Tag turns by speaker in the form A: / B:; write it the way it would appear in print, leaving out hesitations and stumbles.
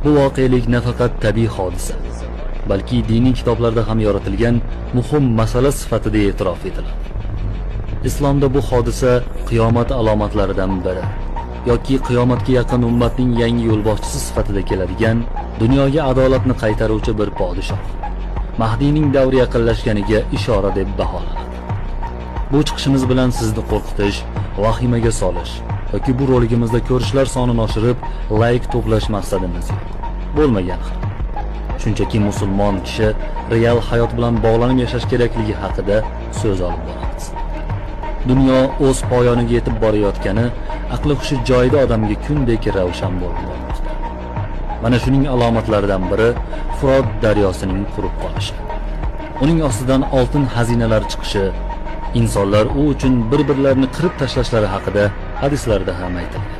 A: Bu voqelik nafaqat tabiiy hodisa, balki diniy kitoblarda ham yoritilgan muhim masala sifatida e'tirof etiladi. Islomda bu hodisa qiyomat alomatlaridan biri yoki qiyomatga yaqin ummatning yangi yo'lboshchisi sifatida keladigan, dunyoga adolatni qaytaruvchi bir podshoh, Mahdiyning davri yaqinlashganiga ishora deb baholanadi. Bu chiqishimiz bilan sizni qo'rqitish, vahimaga solish yoki bu roligimizda ko'rishlar sonini oshirib, layk to'plash maqsadimiz yo'q. Bo'lmagan ham. Shunchaki musulmon kishi real hayot bilan bog'lanib yashash kerakligi haqida so'z olib boramiz. Dunyo o'z poyoniga yetib borayotgani aqli hushi joyida odamga kundek ravshan bo'lib bormoqda. Mana shuning alomatlaridan biri Firot daryosining qurib qolishi. Uning ostidan oltin xazinalar chiqishi, insonlar u uchun bir-birlarini qirib tashlashlari haqida hadislarda ham aytilgan.